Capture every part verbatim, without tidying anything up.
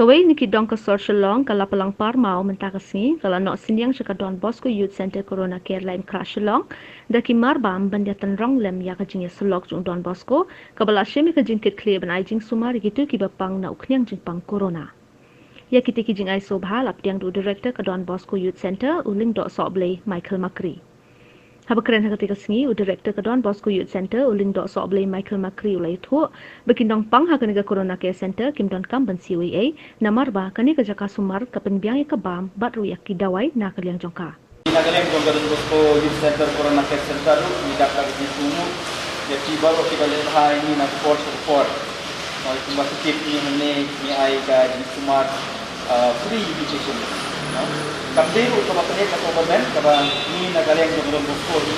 Kawei na ki dong ka sor Shillong, ka Lapalang Parmaw, mynta ka sngi ka la noh synñiang sha ka Don Bosco Youth Centre Corona Care Line Khra Shillong da ki marbam ban ïa tynrong lem ïa ka jingïasyllok jong u Don Bosco kaba la shim ïa ka jingkitkhlieh ban ai jingsumar ïa kito kiba pang na u khñiang jingpang Corona. Ïa kitei ki jingai sngewbha la pdiang da u Director ka Don Bosco Youth Centre, u Lyngdoh Sohblei Michael Makri. Haba kren ha katei ka sngi, u Director ka Don Bosco Youth Centre, u Lyngdoh Sohblei Michael Makri, u la ïathuh ba ki nongpang ha kane ka Corona Care Centre kim donkam ban siew ei ei, namar ba kane ka jaka sumar ka pynbiang ïa ka bam bad ruh ïa ki dawai na ka liang jong ka. Na ka liang jong ka Don Bosco Youth Centre Corona Care Centre ruh ngi dap da ka jingsngewnguh ïa phi baroh kiba leh bha ïa ngi na ka por sha ka por. Kumba ki tip ngi hangne ngi ai ka jingsumar, uh, free education. No? Kam dei ruh kaba kane ka government kaba ngi na ka liang jong Don Bosco hi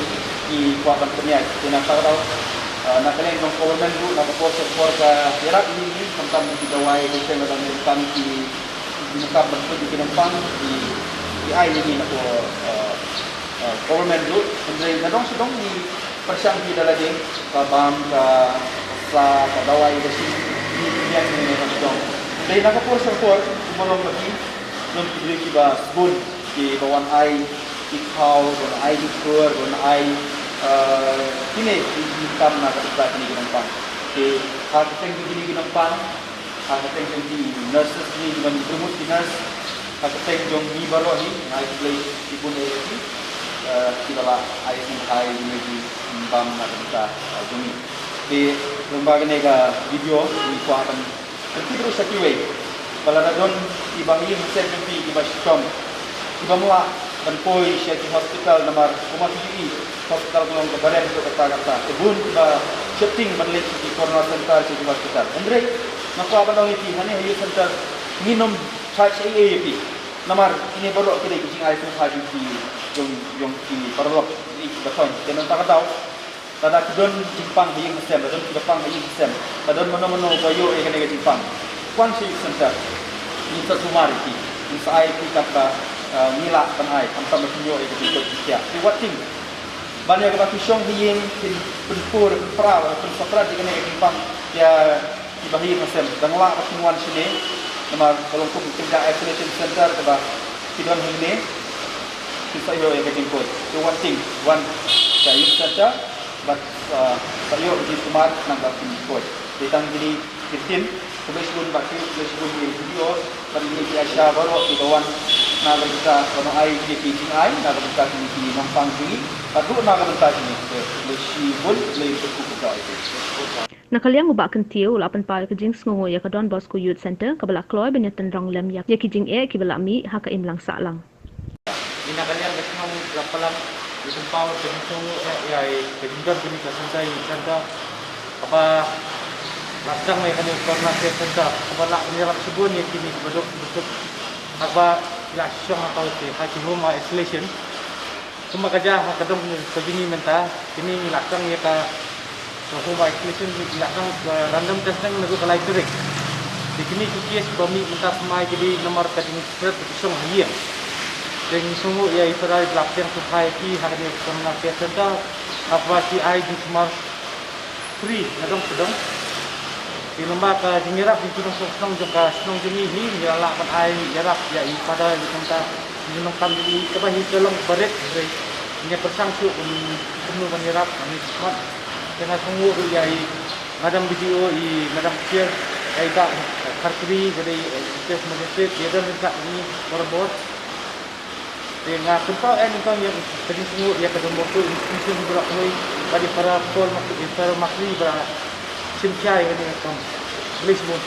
ngi kwah ban pynïaid. Te na ka daw, uh, na ka liang jong government ruh na ka por sha ka por ka ïarap ïa ngi khamtam ki dawai ki seng lada ngi kam ki ngi kam ban pynïaid ki nongpang ki ai ïa ngi na ka, uh, uh, government ruh. Hynrei na dong sha dong ngi pyrshang hi da lade ka bam ka sa ka dawai ka shi ni ni yang ni ni dong. Dei na ka por sha por kumba long ka ki long ki briew kiba sbun kiba wan ai ki khaw, wan ai ki kur, wan ai, eh, kine ki kam na ka bynta kine ki nongpang. Ki ha ka teng kine ki nongpang ha ka teng jong ki nurses ni, jong ki promote ki nurse, ha ka teng jong ngi baroh hi, nga ai khublei shibun ïa ki, eh, kiba la ai sngewbha ïa ki bam na ka bynta, eh, jong ngi. Te lyngba kane ka video ngi kwah ban pyntip ruh sha kiwei ba lada don kiba ha ïing ha sem jong phi kiba shitom, kibym lah ban poi sha ki hospital namar kumba phi ïohi hospital ka long kaba rem katta katta. Te bun kiba sheptieng ban leit sha ki corona center sha ki hospital. Hynrei nga kwah ban ong ïa phi hangne ha youth center ngin ym thait ei ei ïa phi. Namar kine baroh ki dei ki jingai sngewbha jong ki jong jong ki paralok kiba thoiñ. Te na kata ka daw lada ki don jingpang ha ïing ha sem, lada don kiba pang ha ïing ha sem, lada don mano mano ba ïoh ïa kane ka jingpang, wan sha youth center. Ngin sa sumar ïa ki, ngin sa ai ïa ki katba, ah, ngi lah ban ai, khamtam ba kin ïoh ïa ka jingkoit jingkhiah. Te wat tieng ban ïa kaba ki shong ha ïing kin pynpur pynpra pynpra ïa kane ka jingpang ïa kiba ha ïing ha sem. Dang lah ba kin wan shane namar ka long kum ka isolation center kaba ki don hangne. Kin sa ïoh ïa ka jingkoit. Te wat tieng wan sha youth center bad, ah, sa ïoh ka jingsumar nang ba kin koit. Te tang kine ki ktien, khublei shibun Bah Kiew, khublei shibun ïa ki D O bad ïa ki A S H A baroh kiba wan na ka bynta ban ai ïa ki jingai na ka bynta kine ki nongpang jong ngi bad ruh na ka bynta jong ngi. Te khublei shibun, khublei shibun. Na ka liang u Bah Kyntiew u la pynpaw ïa ka jingsngewnguh ïa ka Don Bosco Youth Center kaba la kloi ban ïa tynrong lem ïa ki jingeh kiba la mih ha ka imlang sahlang. Ïa na ka liang ka shnong Lapalang ngi pynpaw ka jingsngewnguh ïa, ïa ka jingdon kane ka center, youth center kaba la sdang ïa kane ka corona care center kaba lah ban ïarap shibun ïa kine kiba duk kiba suk ha kaba ki la shong ha ka, ha ki home isolation. Kumba ka jia ha ka dong ka jong ngi mynta, kine ngi la sdang ïa ka Ka home isolation ngi la sdang ka random testing naduh ka lai tarik. Te kine ki case ba mih mynta thymmai ki dei namar ka jingsngewsih ka shong ha ïing. Te ngi sngewnguh ïa i Trai ba la pdiang sngewbha ïa ki ha kane ka corona care center. Haba ki ai jingsumar free na dong sha dong. Te lyngba ka jingïarap jong ki nongshong shnong jong ka shnong jong ngi hi ngi la lah ban ai ïarap ïa i Father ïa kata. Ngi nongkam ïa i kaba hi ka long barit hynrei ngi pyrshang shuh ban kumno ban ïarap ngi smat. Te nga sngewnguh ruh ïa i Madam B D O, i Madam Chair, ïa i Bah Kharkri, ka dei i Chief Magistrate, ïa don ryngkat ngi barabor. Te nga pynpaw eh nyngkong ïa ka jingsngewnguh ïa ka Don Bosco Institution ba la pynlong bad i para Paul Mak-, i para Makri ba la shim khia ïa kane ka kam. Khublei shibun.